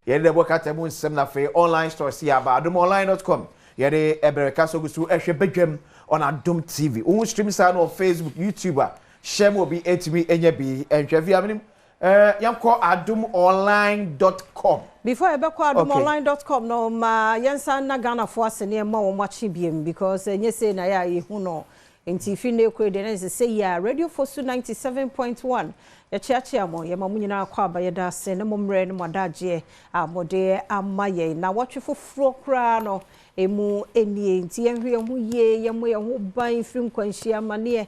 Yɛde dɛ bɔ kata mu nsɛm na afei online store si aba adomonline.com. Yɛde ɛbɛrɛ kasa gu so ɛhwɛ badwam on Adom TV. Wohu stream saa no wɔ Facebook, YouTube a hyɛ mu obi etumi enya bi nhwɛ fi aminim. Yɛnkɔ adomonline.com. Before yɛbɛkɔ adomonline.com no, ma yɛnsa na Ghanafoɔ ase nneɛma wɔn akyi biem because ɛnyɛ sei na yɛ a yɛhu no. Nti fi ne kuro deɛ ne sɛ yi a Radio Fosu 97.1 yɛkyeakyea mo, yɛma mo nyinaa kɔ aba. Yɛda ase ne mo mmerɛ ne mo adagyeɛ a mode ama yɛn na wɔtwe foforɔ koraa no emu nie. Nti yɛnhwɛ yɛn ho yie, yɛmmɔ yɛn ho ban firi nkwanhyia amanneɛ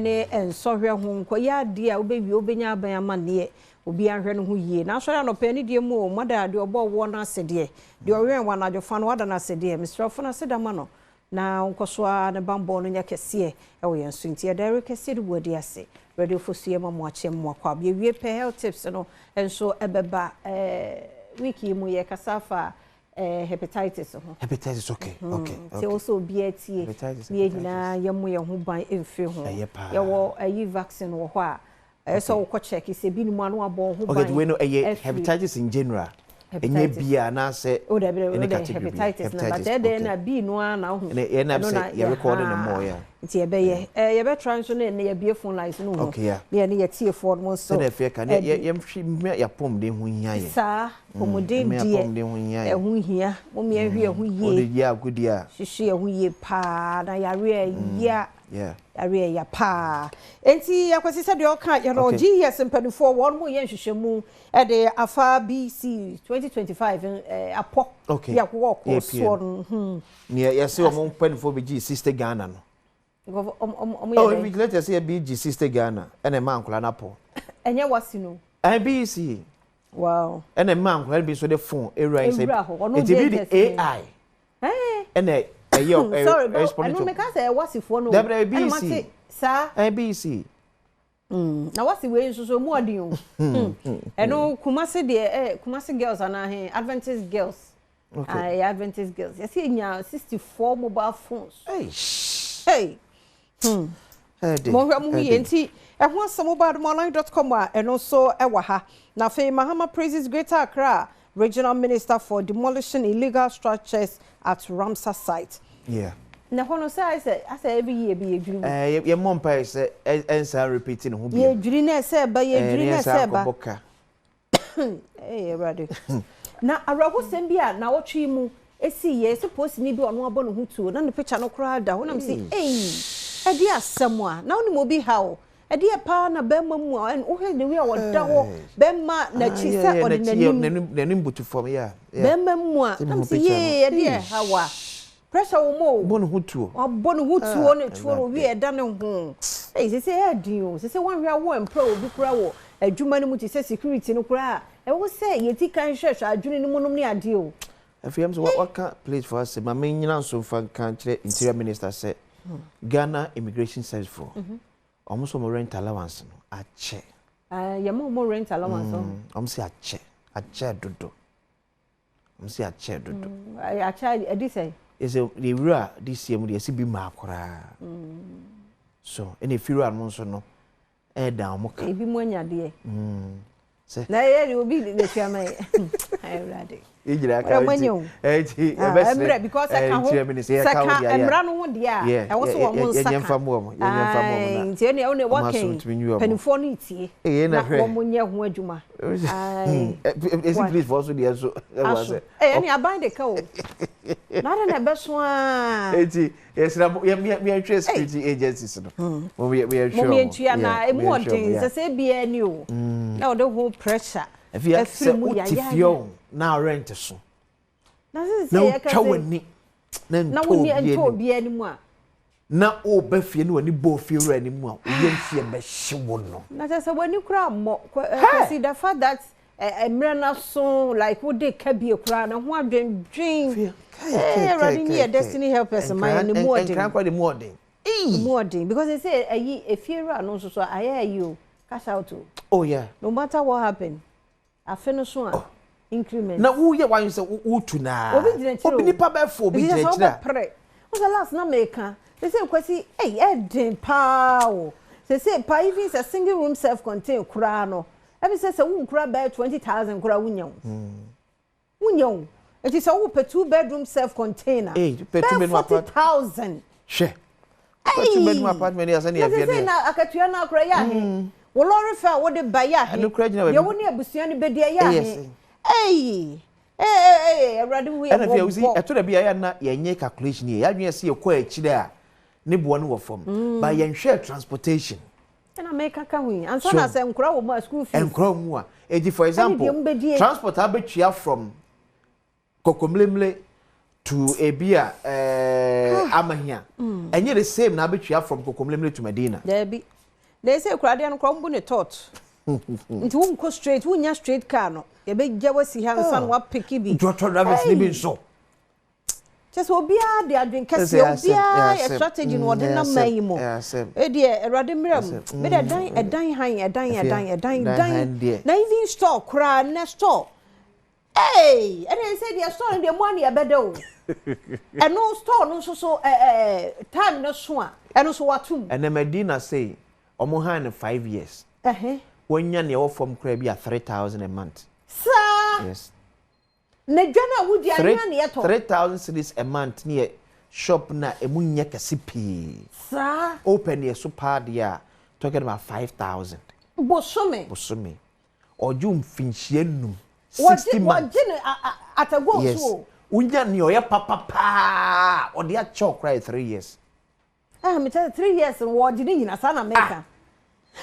ne nsɔhwɛ ho. Nkɔyɛ adeɛ a wobɛwie wobɛnya aban amanneɛ. Obiara nhwɛ no ho yie na asɔre anɔpɛ ne deɛ mu o mada deɛ ɔbɔ wɔ no ase deɛ deɛ ɔwɛn wɔ anadwofa no wada no ase deɛ mesrɛfo no ase da ma no na nkɔ so a ne bambɔ no nyɛ kɛseɛ ɛwɔ yɛn so. Nti yɛda kɛseɛ de bu adi ase. Radio Fosu, yɛ ma mo akyɛ mu akɔ abia wie pɛ. Health tips no nso ɛbɛba. Week yi mu yɛkasa afa hepatitis ho. Hepatitis, okay. Nti also obiara tie Hepatitis, ne yɛn nyinaa yɛmmɔ yɛn ho ban mfiri ho. Ɛyɛ paa. Yɛwɔ ɛyi vaccine wɔ hɔ a ɛyɛ sɛ wokɔ check sɛ bi nom a na wabɔ wo ho ban. Okay, wei no ɛyɛ ɛfiri- hepatitis in general. Ɛnyɛ Hepatitis. bia anaasɛ O dabi dabi, ɛne o de category bi. hepatitis na but ɛdɛn na B no ara na wohu. Ɛne yɛn nam Ɛno sɛ na yɛ record no more, yeah. Nti yɛbɛyɛ yɛbɛtra nso ne ne yɛbie phone lines no ho ne yɛne yɛtiefoɔ no nso. Sɛdeɛ ɛfɛ ka ne yɛmhwɛ mmea yɛapɔmuden ho hia yɛ. Saa pɔmuden mmea deɛ apɔmuden ho hia yɛ. Ɛho hia, mo yɛnhwɛ yɛn ho Wode yie. yɛ agodie a hyehyɛ yɛn ho yie paa na yareɛ ya yareɛ ya paa. Nti akwasi sɛ deɛ ɔka yɛn no GES mpanimfoɔ wɔn mo yɛ nhwehwɛmu ɛde afa BECE 2025 apɔ yɛ akɔkɔ kɔ APM. soɔ no. Nea yɛsɛ ɔmo mpanimfoɔ bi gye 60 Ghana no. Nkɔfɔ ɔmo Oh, yɛ dɛ invigilator sɛ yɛ gye 60 Ghana ɛna ɛma nkwadaa no apɔ. Ɛnyɛ wasi no. Ɛn BECE. Ɛna ɛma nkwadaa no bi nso de phone ewura yi sɛ Ewura hɔ, ɔno nti bi deɛ de AI ɛna ɛyɛ Sorry bro, responding ɛno to meka sɛ ɛwasifoɔ no. Dabi, dabi, ɛna BECE. mate saa. Ɛn BECE. Na wasi wei nso so mu ɔden o. Ɛno Kumasi deɛ, Kumasi Girls anaa he Adventist Girls. Okay. Adventist Girls yɛsi enya 64 mobile phones. Hey. Hey. Monhwɛ mo ho yie. Nti ɛho asɛm woba adomonline.com a ɛno nso ɛwɔ ha. Na afei Mahama praises Greater Accra Regional Minister for demolishing illegal structures at Ramsar site. Na hɔ no sɛ ayɛ sɛ asɛ every year bi yɛdwiri mu. Yɛ mmɔ mpaeɛ sɛ ɛnsan repeat ne ho bio. Yɛdwiri na ɛsɛ ɛba, yɛdwiri ne na ɛnsan ɛsɛ ɛba. akɔbɔ ka. Ɛyɛ Awurade na awerɛhosɛm bi a nawɔtwe yi mu esi yɛ sɛ polisini bi a ɔno abɔ ne ho tuo na ne picture no koraa da hɔ nam sɛ ei, ɛde asɛm a na wonim obi ha o, ɛdeɛ paa na bɛrima mu a wohwɛ ne wi a wɔda hɔ bɛrima n'akyi sɛ ɔde n'anim n'anim butu fam, yeah. Bɛrima mu a Sɛ nam mehu sɛ picture no. yee, ɛdeɛ ha wa pressure wɔ mu o. Bɔ ne ho tuo. Wabɔ ne ho tuo ne tuo no Awurade. wie ɛda ne ho. Ɛyi sɛ ɛyɛ den o, sɛ wɔnhwɛ awɔ mpɛ obi kora wɔ adwuma no mu te sɛ security no koraa a ɛwɔ sɛ yɛti kan hwɛhwɛ adwene no mu nom ne adeɛ o. Afei sɛ waka place for us ma menyina nso mfa nka nkyerɛ Interior Minister sɛ Ghana Immigration Service foɔ ɔmo nso ɔmo rent allowance no akyɛ. Ah, yɛma ɔmo rent allowance ɔ. Ɔmo sɛ akyɛ, akyɛ dodo, ɔmo sɛ akyɛ dodo. Akyɛ ɛdi sɛ Yɛsɛ deɛ wura de sie mu deɛ yɛsɛ bi maa koraa so ɛna efiwura no nso no ɛɛda ɔmo ka. Ebi mu anya deɛ. Sɛ Na ɛyɛ de obi de tua ma yɛ. Awurade. Yɛgyina aka Wɔn mo anya o. ɛnti Ah, yɛbɛsrɛ mmerɛ because ɛka ho Interior Minister sɛ yɛka wo ka deɛ ayɛ a mmara no ho deɛ a ɛwɔ sɛ wɔn nsa yɛnyɛ ka. mfa mmoa mo, yɛnyɛ mfa mmoa mo na Aye, nti ɛne ɛwɔ ne ɔmo aso wɔkɛn ntumi nyi wɔn. mpanimfoɔ no tie Ee, na na hwɛ. wɔn nyɛ ho adwuma. Aye. Esi police foɔ so deɛ so ɛwɔ aso sɛ ɛyɛ ne aban de ka o na ade na ɛbɛso aa. Eti yɛsrɛ mo yɛhwɛ security agencies no mo yɛhwɛ mo wɔn. yɛntua na emu ɔden sɛ ebia ni o na ɔde ho pressure ɛfi sɛ ɛfiri mu wote yayaya. Fie o na rent so Na sɛ na sɛ yɛka wotwa sɛ w'ani na na ntɔ wonni obi ntɔ anim obi anim a na woba fie ne w'ani bɔ fie wura anim a woyɛ mfie bɛhye wo no. Na kyerɛ sɛ w'ani kora mmɔ Kwasi, the fact that mmerɛ no so like wode ka bie koraa na ho adwendwen. Fie Awurade nyi yɛ destiny helpers ma yɛ ne mu ɔden. Nkran kora de mu ɔden. Mu ɔden because they say ɛyi efie wura no nso so ayɛ ayi o, cash out o. No matter what happen, afe no so a increment. Na woyɛ wayɛ sɛ wotu naa Obi gyina akyire o. Obi nipa bɛfo obi Nti gyina sɛ akyire a wobɛpere wosɛ last na meka sɛ sɛ Kwasi ɛy ɛden paa o, sɛ sɛ paa even sɛ single room self contained koraa no ɛbi sɛ wonkura bɛyɛ 20,000 koraa wonya o. Wonya o. Eti sɛ wopɛ two bedroom self container. Hey, pɛ two bɛyɛ bedroom apart- 40,000. Hwɛ. Pɛ two bedroom apartment yɛ sɛ ne Na yɛ fie sɛ ne. na akatua no akora yɛ ahe? Wo lorry fare a wode ba yɛ ahe? Ɛno koraa gyina baabi. Deɛ wo ne abusua no bɛdi ɛyɛ ahe? Yes. Ei! Ei, ei, ei, Awurade hu yɛ Ɛna fie wosi mmɔbɔ. ɛto da bi a yɛ na yɛnyɛ calculation yɛ. Yɛadwene sɛ yɛkɔ akyire a ne boɔ no wɔ fam. But yɛnhwɛ transportation. Ɛna meka ka ho yi. Ansa na sɛ nkora wɔ mu a, school fees. Nkora mu a. Eti for example, deɛ mobɛdie. Transport abɛtua from Kokomlemle to ebi a Amahia. Ɛnyɛ the same na abɛtua from Kokomlemle to Medina. Daabi. Na ɛsɛ kuradeɛ no koraa mbu ne tot. Nti wonkɔ straight, wonya straight car no. Yɛbɛgya wasi ha nsa na wapeke bi. Trɔtrɔ drivers ne bi nso. Kyɛ sɛ obiara de adwen Ɛsɛ kɛseɛ, asɛm, obiara ɛyɛ yɛ asɛm. strategy na ɔde Ɛyɛ nam asɛm, man yi mu. ɛyɛ asɛm. Ɛdeɛ Awurade mmerɛ mu. Asɛm. Mede ɛdan ɛdan han ɛdan Ɛfia, ɛdan ɛdan dan dan han deɛ. Na even store koraa nnɛ store. Hey, ɛna sɛ deɛ store no deɛ mu ani ɛbɛda o. Ɛno store no nso so time no so a ɛno nso watum. Ɛnɛ Medina sei, ɔmo han no 5 years. Wɔnya nea ɛwɔ fam koraa bi a 3,000 a month. Saa. Yes. Na dwa no a wodi anya ne yɛtɔ. 3,000 cedis a month ne yɛ shop na emu nyɛ kɛse pii. Saa. Open yɛ so paa deɛ a, talking about 5,000. Bosome. Bosome. Ɔgye mfinhyia 5. 60 Wɔgye months. Wɔgye no atago Yes. so o. Wonya nea ɔyɛ papa paa ɔde akyɛw koraa yɛ 3 years. Ah, mekyɛ 3 years no wɔgye ne nyina saa na meka.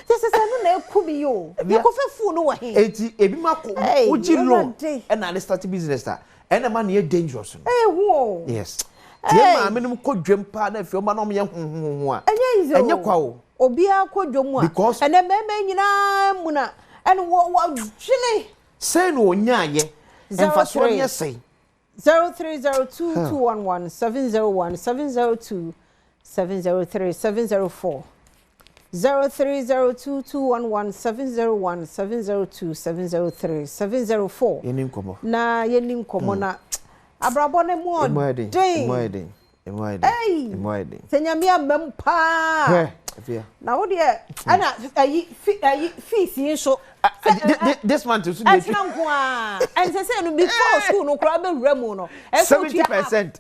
Kyɛ sɛ ɛno na ɛku mi yi o. Yɛkɔfɛ fuu no wɔ he? Eti ebi ma ko Hey, wogye loan Awurade. ɛna ade start business a ɛna ma ne yɛ dangerous no. Ɛhu o. Yes. Hey. Tie maame no kɔ dwam paa na afei ɔma na ɔmo yɛ huhuhu a. Ɛnyɛ easy o. Ɛnyɛ kwa o. Obiara kɔ dwom a. Ɛnɛ mmarima nyinaa mu na ɛne wɔ wɔdwene. Sɛn na onyaayɛ Zero mfasoɔ three. ne yɛ sɛn. 0302 211 701 702 703 704. 0302 211 701 702 703 704. Yɛni nkɔmmɔ. Na yɛni nkɔmmɔ na abrabɔ no mu Emu ayɛ den. Emu ayɛ ɔden. den. Emu ayɛ den. Ei! Emu ayɛ den. Sɛ Nyame amma mu paa. Hwɛ afia. Na wo deɛ ɛna ayi fi ayi fees yi nso. Ah, this month nso deɛ Ɛtena nko a ɛnsɛ sɛ no before school no koraa bɛwura mu no ɛsɛ 70 otua. percent,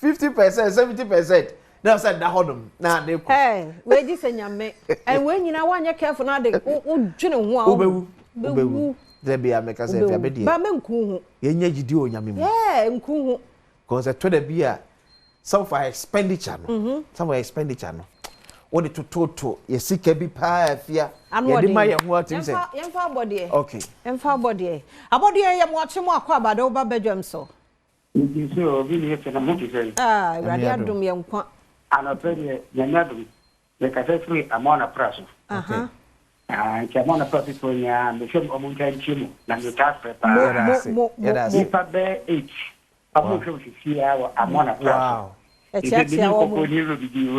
50%, 70% na sɛ da hɔ nom na ade kɔ. Ɛ wei sɛ Nyame ɛ wei nyinaa woanyɛ careful na ade wodwene ho a Wobɛwu, wobɛwu. Sɛ bia meka sɛ afia bɛ ba deɛ menku ho. Yɛnyɛ gyidi wɔ Nyame mu. Yɛ nku ho. Because ɛtɔ da bi a some of our expenditure no, some of our expenditure no wɔde tototo yɛ sika bi paa afia Ano yɛde ɔden. ma yɛn ho atim sɛ Yɛmfa abɔdeɛ. Yɛmfa abɔdeɛ. Abɔdeɛ yɛ mo akye mo akɔ abade woba badwam so. Nti sɛ obi ne yɛfɛ na mo te sɛ Ah, Awurade Nyame adom. adom yɛ nkwa. Anɔpɛ deɛ Nyame adom mekasa firi Amɔna Pra so. Ah, nti Amɔna Pra so foɔ nyinaa mehwɛ mu ɔmo nta ntie mu na metaa frɛ paa. Yɛda Mo ase. mo mo. Yɛda ase. Mo. Nnipa bɛɛ eight ɔmo hwɛ mu sisiaa wɔ Amɔna Pra so. Nti Ɛkyeakyea mene wɔ mo. nkɔkɔ ne wuro bibi o.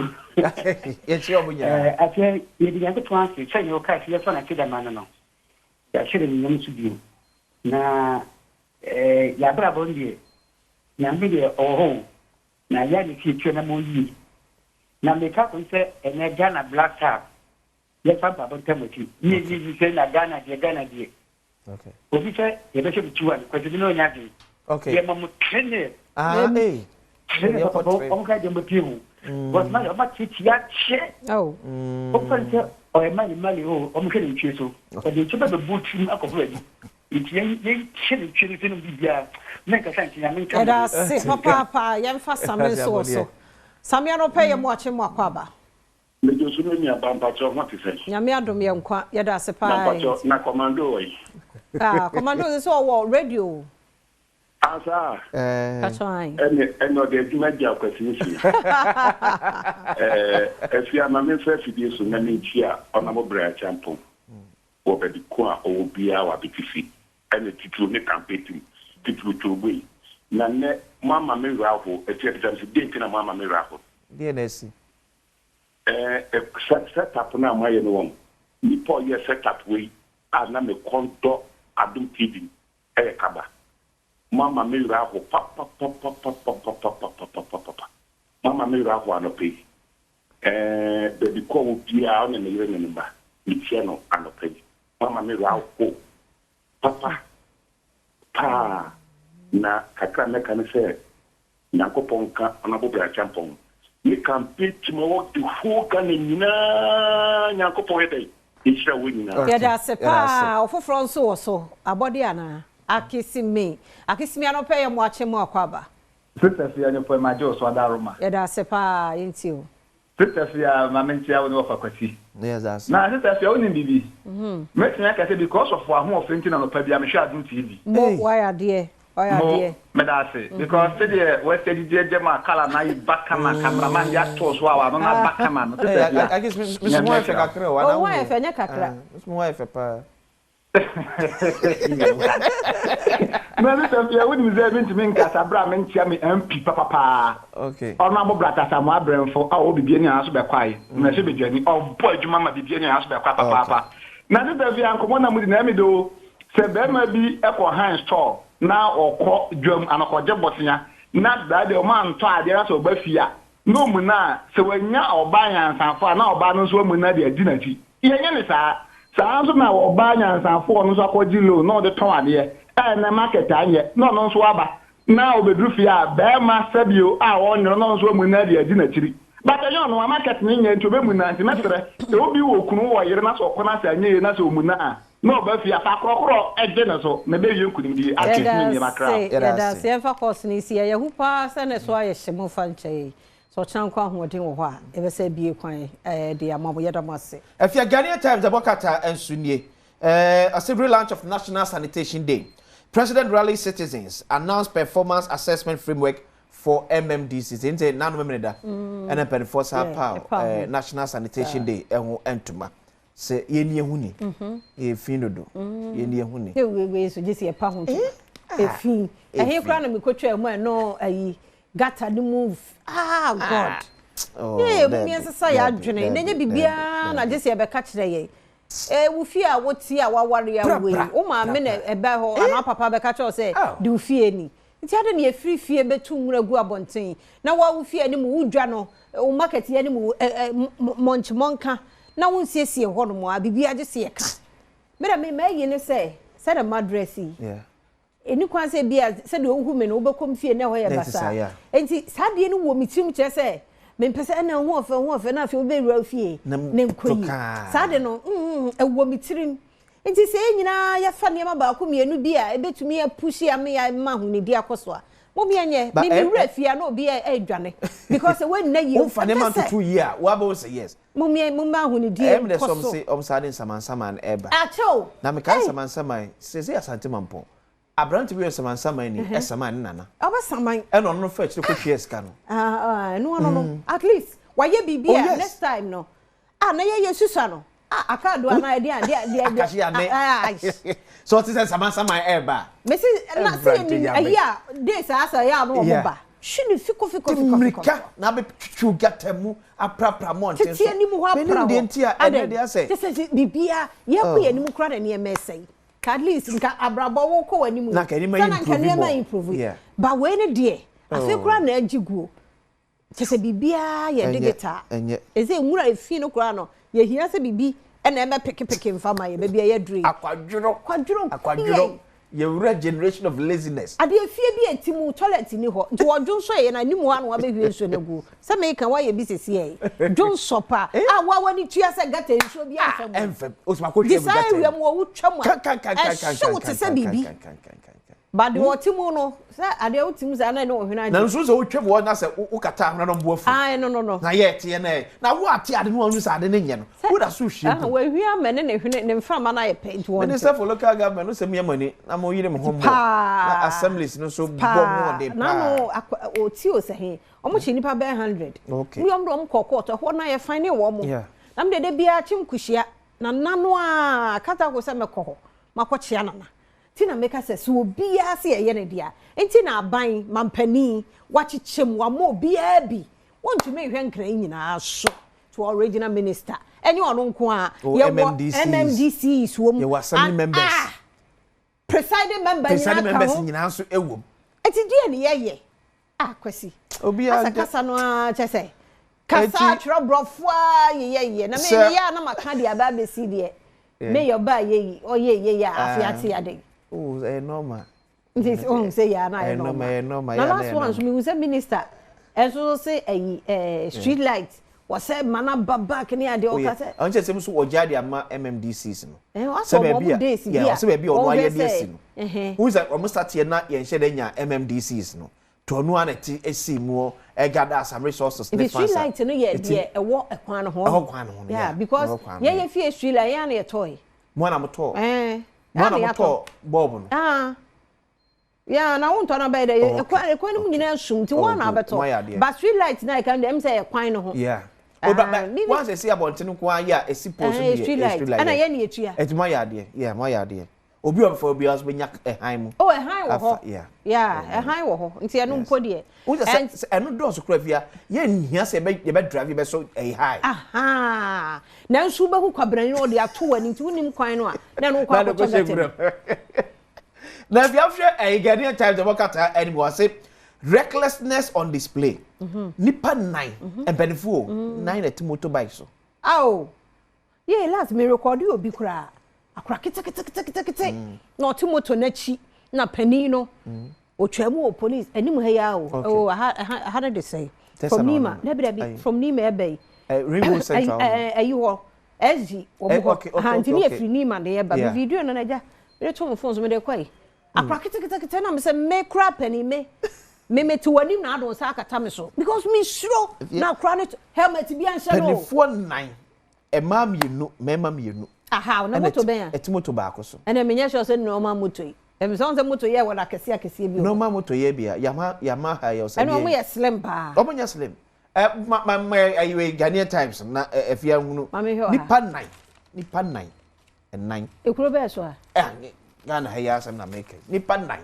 Yɛkyerɛ ɔmo nyinaa. Afei yɛde Nyankopɔn ase sɛ neɛ wokaa sɛ yɛfa no akyedama no yɛahyɛ no nyam so bio na yɛabrabɔ no deɛ Nyame deɛ ɔwɔ hɔ o na yɛ ne fie na ma ɔyie na meka ko sɛ ɛnɛ Ghana Black Star yɛfa mpaabɔ ntam akyi ne yɛyi sɛ na Ghana deɛ Ghana deɛ obi sɛ yɛbɛhyɛ mo 2-1 kwasi bi na ɔnya adwene yɛma mo 3-0. Ah, ee. 3-0 Yɛkɔ papa three. ɔmo ka deɛ mbɛpie ho because Mali ɔma tietie akyɛ ɔmfa ne sɛ ɔyɛ Mali Mali o ɔmo hwɛ ne ntwie so ɔde ntwie bɛ bɛbu tirim akɔfo baabi nti yɛn yɛnhyɛ ne ntwie no sɛ no biribiara menkasa nti Nyame nka Ɛda mo. ase papaapa. Yɛmfa Same nso wɔ so. Same, anɔpɛ yɛ mo akye mo akɔ aba. Mejo so no nua mpakyɛ ho te sɛ? Nyame adom yɛ nkwa, yɛda ase Na paa. mpakyɛ na commando wɔ yi? Ah, commando sɛ ɔwɔ radio. Asa. Katwan. Ɛne ɔde adwuma gya akwasi nsia ɛfi ama memfa afidie so na menkyi a ɔnam brɛ akyɛmpɔn wɔ baabi ko a ɔwɔ biara wɔ Abetifi ɛne titiro ne kampetim titiro tuobo yi na nnɛ mo ama me werɛ aho ati abisam sɛ deɛ nti na mo ama me werɛ aho. Deɛ na asi? Ɛɛ set up no a moayɛ no wɔn nipa a ɔyɛ set up wei a na me kɔn dɔ Adom TV ɛyɛ kaba mo ama me werɛ aho papapapapapapapapapapa mo ama me werɛ aho anɔpɛ yi. Baabi kɔ wɔ biara ɔne ne yere ne ne ba mekyia no anɔpɛ yi mo ama me werɛ aho papa paa. Na kakra a mɛka ne sɛ Nyankopɔn nka Honourable Bryan Acheampong ne campaign team a ɛwɔ the whole Ghana nyinaa Nyankopɔn yɛ dɛn nhyira wɔn nyinaa. Okay, Yɛda ase yɛda ase. paa. Ɔfoforɔ nso wɔ so. Abɔdeɛ anaa? Akisimi. Akisimi anɔpa yi yɛ mo akye mo akwaaba. Sister Fia Nyɔpɔe magye wo so adaroma. Yɛda ase paa yɛntie wo. Sister Fia ma menkyea wo ne wɔfa Kwasi. Yɛda ase. Na Sister Fia wonim biribi? Mɛtumi aka sɛ because of w'ahoɔfɛ nti na anɔpa biara mehwɛ Adom TV. Mo Ei. wayɛ adeɛ wayɛ Mo adeɛ. meda ase because sɛdeɛ wasi adidi agya mu a colour no ayi ba kama cameraman de ato so a w'ano no aba kama no Ei, Sister Fia Akis, me me so Nyame ho ayɛ fɛ ahyira wo. kakra o, Oh anaa ho ayɛ wohu? fɛ nyɛ kakra. Ah, me so ho ayɛ fɛ paa. Na Sister Fia wonim sɛ mentumi nkasa berɛ a menkyea me MP papapaa. Okay. Ɔno abɔ Brata Samoa Brɛmfo a ɔwɔ Bibiani Anaaso Bɛkwae, mmarahyɛbadwani, ɔbɔ adwuma ma Bibiani Anaaso Bɛkwae papaapa. Na Sister Fia nkɔmmɔ na mudi na ɛme de o, sɛ barima bi kɔ han store na ɔkɔ dwam anaa ɔkɔgye bosea na daa deɛ ɔma ntɔ adeɛ na sɛ ɔba fie a na ɔmuna a, sɛ wanya ɔbaa nyansafo a na ɔbaa no nso amuna de adi n'akyi. Yɛnyɛ ne saa. Saa nso na ɔbaa nyansafo a ɔno nso akɔgye loan na ɔde tɔn adeɛ a ɛnnɛ market anyɛ na ɔno nso aba na ɔbɛduru fie a barima sɛbio a ɔnwono na ɔno nso amuna de adi n'akyiri. But ɛnyɛ ɔno a market no nyɛ nti ɔbɛmuna nti mɛsrɛ sɛ obi wɔ kunu wɔ yere na sɛ ɔkɔ na sɛ anyɛ yie na sɛ ɔmuna a na ɔba fie a fa korɔkorɔ gye ne so na ɛbɛwie nkunimdie. At least Yɛda me nneɛma kra. ase, Yɛda yɛda ase. ase. Yɛmfa course no nsi. Ɛyɛ hu paa sɛ ne so ayɛ hye. Momfa nkyɛ yɛn. Sɛ ɔkyena nko ahoɔden wɔ hɔ a, yɛbɛsan abue kwan de ama mo. Yɛda mo ase. Afia Ghanaian Times ɛbɔ krataa nso nie. Ɔse relaunch of National Sanitation Day. President rallies citizens, announce performance assessment framework for MMDCs. Nti nanu memene da. Ɛna mpanimfoɔ saa paw National Sanitation Day ɛho ntoma. Sɛ yɛni ehu ni. Yɛ fi dodo. Yɛni ehu ni. Wei wei so gye sɛ yɛpa ho ntoma. Efi. Ɛhe koraa na mekɔtwa mu a ɛno ayi gata ne mu ah God. Oh, Yee, mu dabi, yɛnsesa yɛ dabi, adwene. Na ɛnyɛ dabi, biribiara na dabi. gye sɛ yɛbɛka kyerɛ yɛn. Wo fie a wote a waware Pra, awo yi, pra, wo maame na ɛbɛ hɔ anaa papa bɛka kyerɛ wo sɛ Oh. de wo fie ni. Nti ade na yɛfiri fie bɛtu nwura gu abɔnten na wa wo fie anim wodwa no wo market yɛ anim ɛ ɛ mɔnkye mɔnka na wonsiesie hɔ nom a biribiara gye sɛ yɛka. Mmerɛ me ma ayi ne sɛ sɛdeɛ ma dress yi ɛni kwan sɛ bi a sɛdeɛ wohu me no wobɛkɔ m fie na ɛhɔ yɛ Na ɛte saa, basaa. Yeah. Nti saa adeɛ no wɔ me tirim kyerɛ sɛ mempɛ sɛ ɛna ho ɔfɛ ho ɔfɛ na afei wobɛwura wo fie Na ne nkɔ yi. tokaa. Saa de no ɛwɔ me tirim. Nti sɛ yɛn nyinaa yɛfa nneɛma baako mmienu bi a ɛbɛtumi apush ama yɛ ama ahonidi akɔ so a mo bi ɛnyɛ Ba- me me wura fie a na obi ɛredwane because wɔnna yie. Womfa nneɛma ntoto yie a woabɛwo sɛ yes. Mo mi mo ma ahonidie Ɛyɛ mi dɛ nkɔ sɛ ɔmo so. se ɔmo saa de nsamansaman ɛba. Akyɛw. Na mekae nsamansaman sɛ Asante Mampɔn. Aberante bi yɛ nsamansaman ni ɛsaman ne nana. Ɔbɛsaman. Ɛna ɔno no fa akyire kɔhwie sika no. Ah, ah, no no no. At least wayɛ biribi Oh, a yes. next time no. Ah, na yɛyɛ susua no. Ah, akado anaa ɛdeɛ adeɛ adeɛ. Akahye ane. Sɛ ɔte sɛ nsamansaman ɛɛba. Mesi na sɛ Ɛwurade yɛnim Nyame. ayi a days a asa yɛ a no wɔn ba. Hwi ne fiko fiko Ti fiko fiko. mmirika na abɛtwitwiw gata mu aprapra mmɔnten so. Tete anim hɔ apra Menim hɔ. deɛ nti a ɛnɛ deɛ asɛ. Kyɛ sɛ biribiara yɛkɔ yɛn anim koraa na nneɛma ɛsɛe. Ka at least nka abrabɔ wo kɔ w'anim. Na nka nneɛma Sɛ na nka improve nneɛma more. improve. Yeah. Ba wei ne deɛ afei Oh. koraa na agye guo. Kyɛ sɛ biribiara yɛ Ɛnyɛ, digital. ɛnyɛ. Ɛsɛ nwura efi no koraa no yɛhia sɛ biribi ɛna ɛmɛ pekepeke nfa ma yɛ baabi a yɛduru yi. Akwadworɔ. Kwadworɔ Akwadworɔ. Yɛwura generation of laziness. Adeɛ fie bi a ɛti mu toilet ni hɔ nti wɔdwo nso yɛ na anim hɔ a na wabɛhwie nsuo no agu sɛ meka woayɛ bi sɛsi ɛ dwo nsɔ pa a woa w'ani tua sɛ gata nsuo bi amfa mu Ɛmfam. Osima kɔhwie nti gu saa gata awia mu. mu wɔ wotwa mu a Kan kan kan kan kan ɛhye wo te sɛ kan biribi kan kan kan kan kan. Ba deɛ ɔte mu no sɛ adeɛ wote mu saa na ɛne ɔhwene Na agye. nso sɛ wotwa mu hɔ na sɛ wokata ahona no mbo afu. Ae, no no no. Na yɛ ɛteɛ na ɛ na wo ate ade no wɔn sɛ ade no nyɛ no. Woda so hwie Ah, gu. wahwie ama ne ne hwene ne mframa no ayɛ pɛ nti wɔn Minister for local government no sɛ mo yɛ mo ani na mo yere mo ho mmɔ. Paa. Na assemblies no nso bɔ mo ɔden paa. Nano ɔti o sɛ he ɔmo kye nipa bɛyɛ 100. Mu yɔm de ɔmo kɔ court ɛhɔ na yɛ fine ne wɔn mo. Na mo de de biara kyem kuhyia na nano a kata ko sɛ mɛkɔ hɔ makɔ kyea nana. Ti na meka sɛ so obiara sɛ yɛyɛ ne dea. Nti na aban mampanin wakyekyɛ mu wama obiara bi. Wɔntumi nhwɛ nkran yi nyinaa so. To original minister. Ɛnyɛ ɔno nko a Oh, yɛwɔ MMDCs. MMDCs wɔ mu. Yɛwɔ assembly members. Ah, presiding member Presiding nyinaa ka members ho. nyinaa nso ɛwɔ mu. Eti deɛ ne yɛyɛ ah Kwasi Obiara asa kasa no a kyɛ sɛ kasa atwerɛ borɔfo a yɛyɛyɛ na Sɛ- meyɛ a na maka deɛ aba abɛsi deɛ meyɛ ɔba yɛyi ɔyɛ yɛyɛ a afei ate ade. Oh, ɛyɛ normal. Nti sɛ ohun sɛ yɛ ana Ɛyɛ ayɛ normal, ɛyɛ normal. normal, Na yɛ ana last ɛyɛ one nso normal. mehu sɛ minister ɛnso so sɛ ɛyi street light wɔsɛ mana ba back ne adeɛ ɔka sɛ Ɔn kyerɛ sɛ nso wɔgya de ama MMDCs no. Ɛɛ, Sɛ wasɔ wɔn baabi a days bi yeah, a ɔsɛ baabi a ɔno wɔhwɛ ayɛ de sɛ asi no. Wohu sɛ ɔmo start na yɛnhyɛ dɛ nya MMDCs no. To ɔno ara na ɛte esi mu hɔ, ɛgather some resources ne Nti street funds a- light no yɛ Eti- deɛ ɛwɔ ɛkwan no ho. Ɛwɔ kwan no ho no, Yeah, yeah. because Ɛwɔ kwan no ho. yɛyɛ fie street light yɛn na yɛtɔɔ yi. Mo ana motɔɔ. Ɛɛ. Mo ana yɛn na yɛatɔ. motɔɔ bulb no. Ah. Yeah, na wontɔ no bɛyɛ dɛ Oh, okay. ɛkwan no mu nyinaa sum nti Oh, wɔn na good. abɛtɔ. Mo ayɛ adeɛ. But street light na ɛka no deɛ ɛm sɛ ɛyɛ kwan no ho. Yeah. Ah, Oh, but once esi abɔnten nko ara yɛ a esi post no Eh, yɛ street eh, light. street light. Ɛna yeah. yɛn na yɛtua. Ɛti mo ayɛ adeɛ. Yeah, mo ayɛ adeɛ. Obi a ɔbɛfa obi a nso bɛnya ɛhan mu. Oh, ɛhan wɔ Afa, hɔ. yeah. Yeah, ɛhan wɔ hɔ. Nti ɛno mpo deɛ. Wohu sɛ And- sɛ ɛno dɔɔso koraa fia, yɛnhia sɛ yɛbɛ drive yɛbɛsɔ ɛyɛ high. Aha. Nanso wobɛhu kwabrani na ɔde ato w'ani nti wonim kwan no a na ɛno wokɔ Na de akɔtɔ kɔhyɛ gutter mu. nwura mu. Na if you ahwɛ ɛyɛ Ghanaian Times ɛbɔ kata ɛnim wɔ se recklessness on display. Nipa nnan mpanyinfoɔ o nnan na ɛte motorbike so. Ao. Yee, last me record obi koraa. Akora keteketeketekete na ɔte moto n'akyi na panin no otwa mu wɔ police anim ha yi a o. Okay. Oh, aha aha aha no de sɛn. Tesa From na Nima. ɔno. Dabi dabi Ayi. from Nima ɛbɛ yi. Ringwood Central. Ɛyi hɔ. SG wɔ Eh, hɔ. okay, Aha, nti ne yɛfiri Nima de yɛba. Me video no n'agya. Mede to mo phone so mede kɔ yi. Akora ketekete na me sɛ me kora panin me. Me te w'anim na ado nsa akata me so because me suro na akora no helmet bi anhyɛ no. Mpanimfoɔ nnan, mmaa mmienu, mmarima mmienu. Aha, na Ɛna moto bɛn a? ɛte moto baako so. Ɛnna menyɛ sure sɛ normal moto yi. Ɛmi sɛ wɔn sɛ moto yɛ wɔ na akɛseɛ akɛseɛ bi wɔ hɔ. Normal moto yɛ bi a Yamaha yɛ ɔsɛ Ɛnna wɔn yɛ slim paa. Wɔn nyɛ slim. Ɛ ma ma ma ɛyɛ Ghanaian Times na ɛ ɛfi ahunu. Maame hwɛ wɔ ha. Nipa nnan, nipa nnan, ɛnan. Ekuro bɛɛ so a. Ɛ Ghana ha yi asɛm na meka. Nipa nnan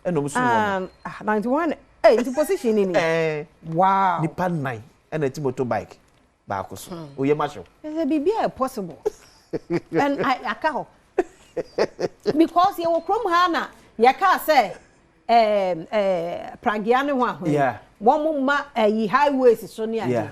ɛna wɔn so wɔn. Ah, 91. Ɛy, nti position ni ni. Ɛɛ Wow. nipa nnan ɛna ɛte moto bike baako so. Oyɛ ma hyew. Ɛsɛ biribi a yɛ possible. And I aka hɔ. Because yɛwɔ kurom ha na yɛka sɛ pragea ne ho ahoɛ. Wɔn mo ma ɛyi highways so ne adeɛ.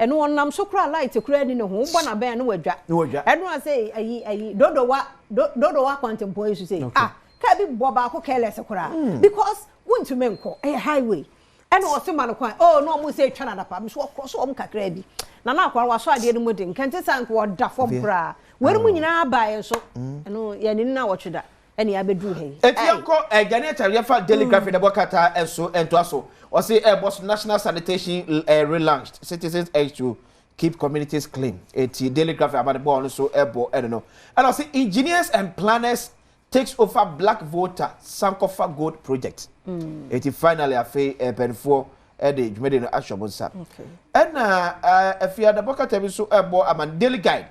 Ɛno ɔnam so kora light kora ni ne ho wobɔ n'abɛn no wadwa. Ne wadwa. Ɛno a sɛ ɛyi dodowa kwantempɔn yi so sɛ ah kaa bi bɔ baako careless koraa because wontumi nkɔ ɛyɛ highway ɛna ɔse ma no kwan oh na ɔmo sɛ etwa n'adapa mi so ɔkorɔ so ɔmo kakra bi na na akɔrɔ wasɔ adeɛ no mu de nkɛntɛ san nka ɔda fam koraa wɔn mu nyinaa baa yɛn so ɛno yɛn ni na wɔtwe da ɛna yɛabɛduru ha yi. Eti yɛnkɔ Ghanaian Times yɛfa Daily Graphic na ɛbɔ kata ɛso ɛntoa so. Ɔse ɛbɔ so national sanitation relaunched, citizens urged to keep communities clean. Eti Daily Graphic abade bɔɔl no so ɛbɔ ɛno no. Ɛna ɔse engineers and planners takes over Black Volta Sankofa Gold project. Eti finally afei mpanyinfoɔ ɛde dwumadi no ahyɛ wɔn nsa. Ɛna afei adabɔ kata bi nso ɛbɔ ama Daily Guide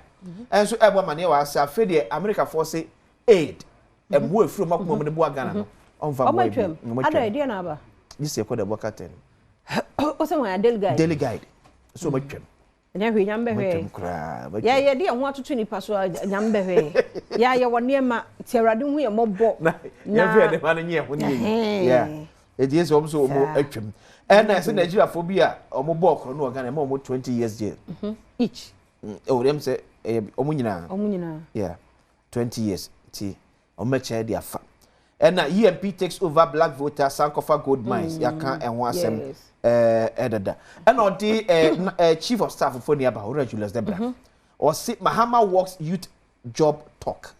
ɛnso ɛbɔ amaneɛ wɔ ase afei deɛ Americafoɔ se aid ɛmmoa efiri ɔmo akoma mu de boa Ghana no ɔmfa ɔmo mmoa bi. atwam Ɔmo ada atwam. ɛdeɛ na aba. Gye sɛ ɛkɔ de ɛbɔ kata no. Ɔsɛ wɔn yɛ Daily Guide. Daily Guide so ɔmo atwam. Ɛnyɛ hwee, nyame Ɔmo bɛhwɛ. atwam koraa, ɔmo yɛ atwam. yɛde yɛn ho atoto nipa so a nyame bɛhwɛ yɛ yɛwɔ nneɛma nti Awurade hu yɛ mmɔbɔ. Na yɛn fi yɛde ma no nye ɛho ne yɛ Ɛhɛn. yi eti yɛ sɛ ɔmo so ɔmo Saa. atwam ɛna ɛsɛ Nigeriafoɔ bi a ɔmo bɔ ɔkorɔ no wɔ Ghana ɛma ɔmo 20 years jail. Each? Ɛwɔ dɛm sɛ ɛyɛ ɔmo nyinaa. Ɔmo nyinaa. Yeah, 20 years ti ɔmo bɛkyɛ de afa. Ɛna EMP takes over Black Volta Sankofa Gold Mines, yɛaka ɛho asɛm. Ɛdada ɛna ɔde chief of staff fo ni aba, Owura Julius Debra, ɔsi Mahama works youth job talk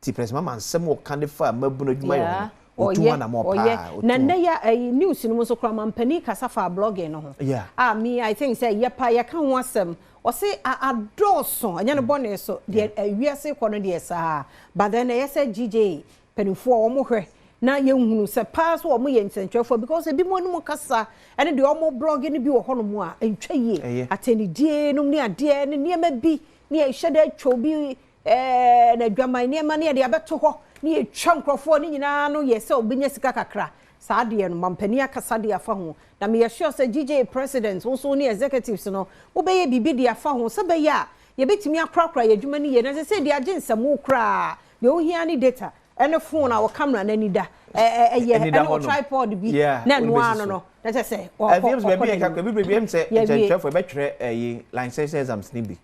ti President Mahama nsɛm wɔ kan de fa mabunu adwuma yɛ ho otu ɔyɛ hɔ na mɔ ɔyɛ paa na otu nnɛ yɛ ɛyi news no mu nso koraa mampanin kasa fa blogging no ho. A me I think sɛ yɛ pa yɛka ho asɛm ɔse adɔɔso ɛnyɛ no bɔne so deɛ ewiase kɔ no deɛ saa, but then ɛyɛ sɛ GJ mpanimfoɔ a wɔn hwɛ na yɛnhunu sɛ paa so wɔn yɛ nsɛntwerɛfoɔ because ebi mu anim kasa ɛne deɛ wɔn blog no bi wɔ hɔnom a ntwa yie. Atɛnidie nom ne adeɛ ne nneɛma bi ne yɛhyɛ dɛ atwa obi na adwaman nneɛma ne yɛde abɛto hɔ ne yɛtwa nkurɔfoɔ ne nyinaa no yɛ sɛ obɛnya sika kakra. Saa adeɛ no mampanin akasa de afa ho na meyɛ sure sɛ GJ president nso ne executives no wobɛyɛ biribi de afa ho sɛ bɛyɛ a yɛbɛtumi akorakora yɛ adwuma no yie na sɛ sɛ deɛ agye nsɛmo koraa deɛ ohia ne data ɛne phone a wɔ camera n'ani da ɛyɛ Ɛni da ɛne wɔ hɔ nom. tripod bi na wode ɛnoa bɛsi no so. no na kyerɛ sɛ ɔkɔ ɛfi ɛmu baabi yɛ n'anim. kakra bi baabi ɛmu sɛ Yɛwie. nkyɛnkyɛnfo ɛbɛtwerɛ ɛyi licensing exams ni bi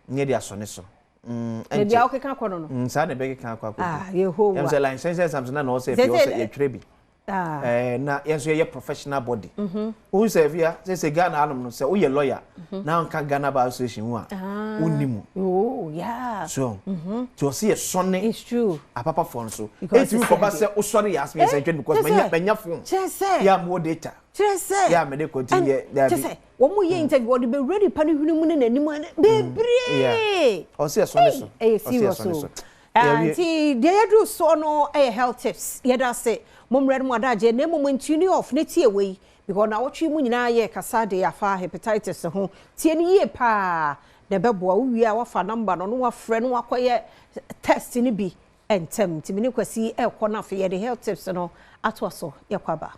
nye de asɔ ne so. Baabi a wokeka kɔ no no. Saa na ɛbɛkeka akɔ akɔdu. Ah, Yehowa. Ɛm sɛ licensure exams na na ɔsɛ Sɛ fi ɔsɛ sɛ yɛtwerɛ bi. Ah. Na yɛn nso yɛyɛ professional body. Wohu sɛ afia sɛ Ghana hanom no sɛ woyɛ lawyer na wonka Ghana Bar Association ho a, wonni mu. Oh, yeah. So, nti ɔsɛ yɛsɔne It's true. apapafoɔ no so. Because Ɛtumi it's kɔba sɛ sɛ wosɔre yɛ asɛm yɛ sɛ ntwɛn because Kyerɛ sɛ- manya phone. Kyerɛ sɛ. Yɛ a mewɔ data. Kyerɛ sɛ. Yɛ a mede kɔ nti And yɛ daabi. Kyerɛ sɛ wɔn mo yɛ interview wɔde bɛwura nipa no hwene mu ne n'anim bebree. Ɔsɛ yɛsɔne so. Ɛyɛ Ɔsɛ serious yɛsɔne o. so. Ah, Yɛwie. nti deɛ yɛduru soɔ no ɛyɛ health tips. Yɛda ase mo mmerɛ no mu adagye na mmom ntuni off ne tie wei because na wɔtwe mu nyinaa yɛ kasa de afa hepatitis ho. Tie no yie paa na ɛbɛboa wo wie a wafa number no na wafrɛ no wakɔyɛ test no bi ntɛm. Nti me ne Kwasi ɛrekɔ no afei yɛde health tips no atoa so. Yɛkɔ aba.